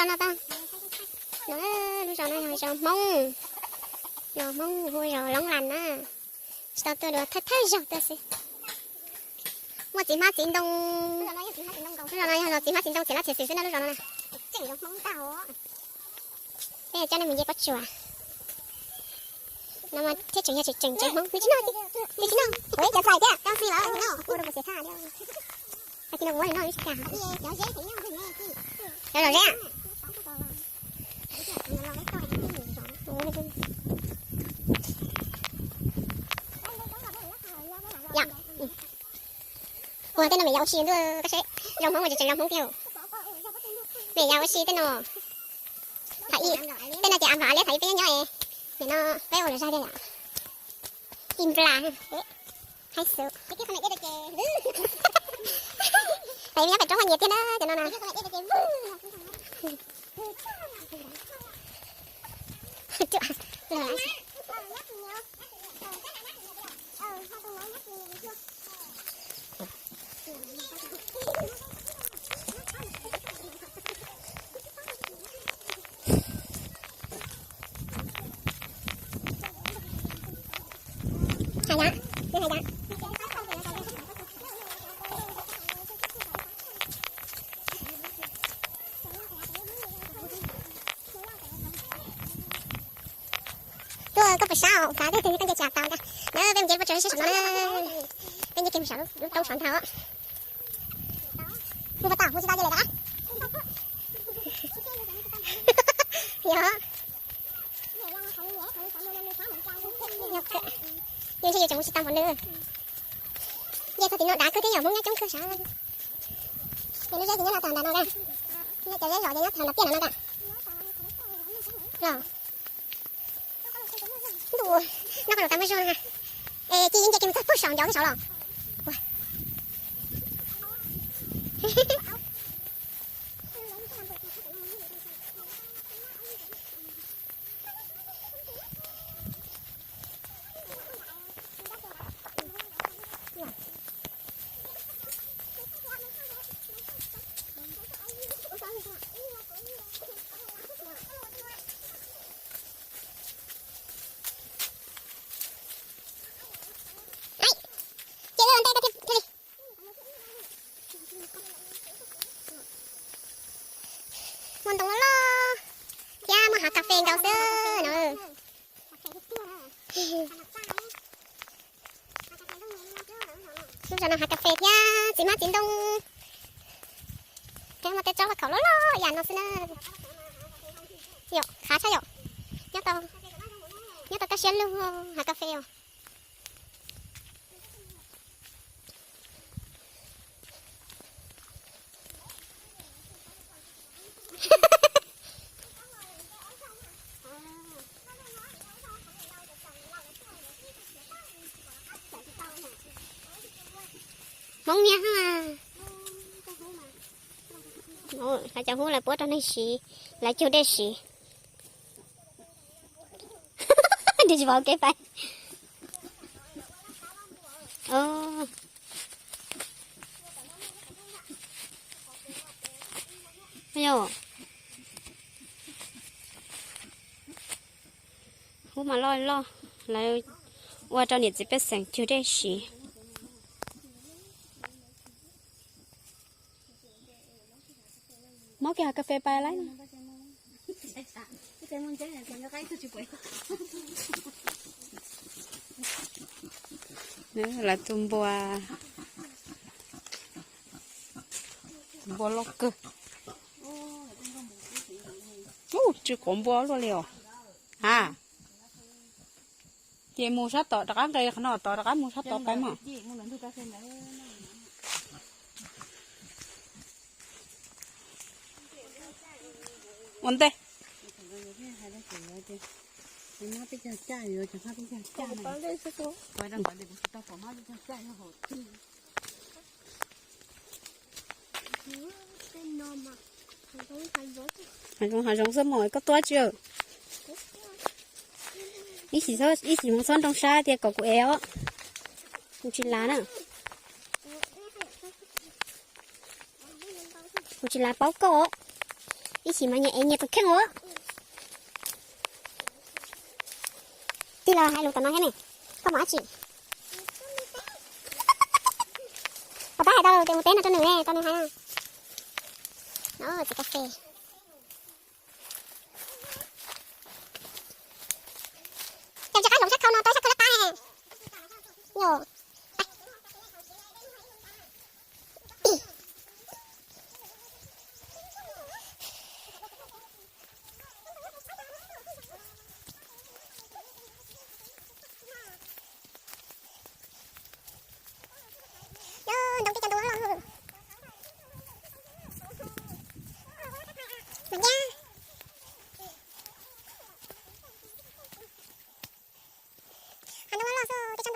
No tau, no lub zos no yog zos Hmoob, zos Hmoob hu zos Loob Las na. Tsis tau tuaj dua, thawj thawj zaug tuaj xwb. Muaj txiv hmab txiv ntoo, lub zos no yog zos txiv hmab txiv ntoo txiv lab txiv xwm xwb na lub zos no na. Peb coj nej mus nce pob tsuas. No mas thiab tseem yog tseem tseem Hmoob, nws tsis noj, nws tsis noj, ua cov txais thiab, tau xi lawm, noj ua rau kuv xiav tshaj. Tau ti no kuv ua noj ib tsis kam. Cov zeb, cov zeb. Yom. Ua tej no me yav ua si ntuj, koj saib, zoo Hmoob mas tseem zoo Hmoob tiag. Me yav ua si tej no, thaum ub, tej no ces av vam liab thaum ub peb nyob nyob es, nim no peb ua lawm zag tiag yom. Ib nplas, haib xwb. Thaum ub nyob pem roob vaj nyias tiag na cov no na. Hais da, hais da. Tuaj koj puas sab os, xav tias koj nce tsis tau ntag. Na peb mus nce pob tsuas sab saum no na. Peb nce kiag mus saum lub roob saum ntag. Hu puas tau, hu tsis tau ces lawm da. Yog. Ntshe yus tseem mus tsis tau npaum nws. Nce txog tim no dav kawg thiab yom, Hmoob nyob coob kawg sav. Ces lub zeb ces nyob tag nram no na. Cov zeb zom ces nyob tag nram tiaj nram no na. Los. Ntuj, no qhov lus tas muaj zog na. Es ci yeej nce kiag mus txog puag saum ncauv txog saud los. Ces ua ntej koj thiaj li muaj ntoo loj loj thiab muaj hav kas fes nkaus xwb no. Lub zos no hav kas fes thiab txiv hmab txiv ntoo, thiab muaj tej tsob vaj khaum loj loj yam no xwb na. Yom, qab tshaj yom. Nyob tau, nyob tau kaj siab lug hav kas fes os. Hmoob niaj hab. Lawv cov hub lawv puab rau neeg siv, lawv cug dej siv. Tsis pom kev pais. Hub mas loj loj, lawv ua rau niam txiv pej xeem cug dej siv. Muab kiag hav kas fes pais lawm. Lawv tus npua, tus npua loj kawg. Ub, tsis quav npua luaj li os. A, ces mus sab tod rov qab nqes qhov no tod rov qab mus sab tod pais mas. Ua ntej. Hav zoov hav zoov xwb mas koj tuaj tsi. Ib, ib sim hmoov txhob nroo sab tias kom kuv ev os. Kuv tsis lav na. Kuv tsis lav paub koj os. Ib sim mas nyias ev nyias tus kheej ua. Tij laug hais lus tom no thiab ne. Koj mus dab tsi? Pab hais tau tias mus teb no rau nws ne, tau nws hais. No txiv kas fes. Ces tsis qab hloov sab khau no rau sab khau laj qab ne. Yog. Yog ntoo tej cov ntoo los. Mas nyab. Hav ntoo loj xwb, tej tsob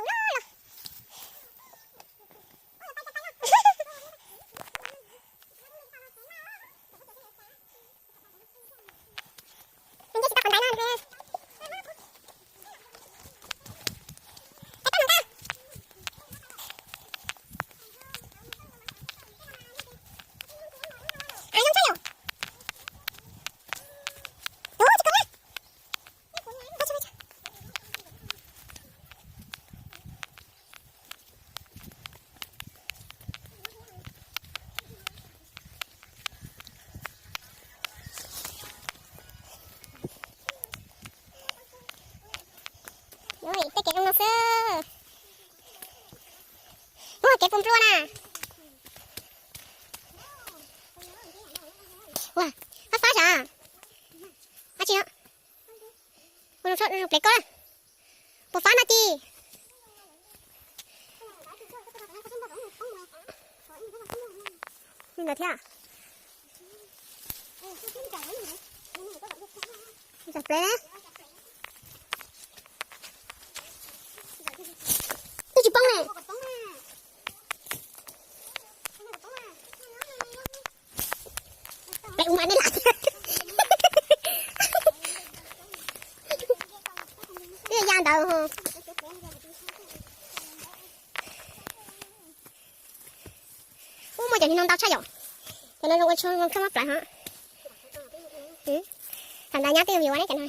ntoo loj loj. Tej kev zoo no xwb. Ua kev puas nplua na. Ua, fab fab sav. Ab tsi, ua zoo plev koj. Puas fab no ci? Li ntawd thiab. Plev. Twb tsis poob ne. Peb ua mas nej lam thiab. Twb ya ntawd. Ub, muaj cov hniav no ntau tshaj yom. Cov no zoo ua tsho zoo khaub mab plawv hov. Thaum ntawd nyab twb yuav ua ne cov no.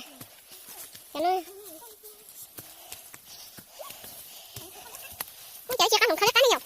Cov no. Ub, cov tsis qab hloov khaub laj qab ne yom.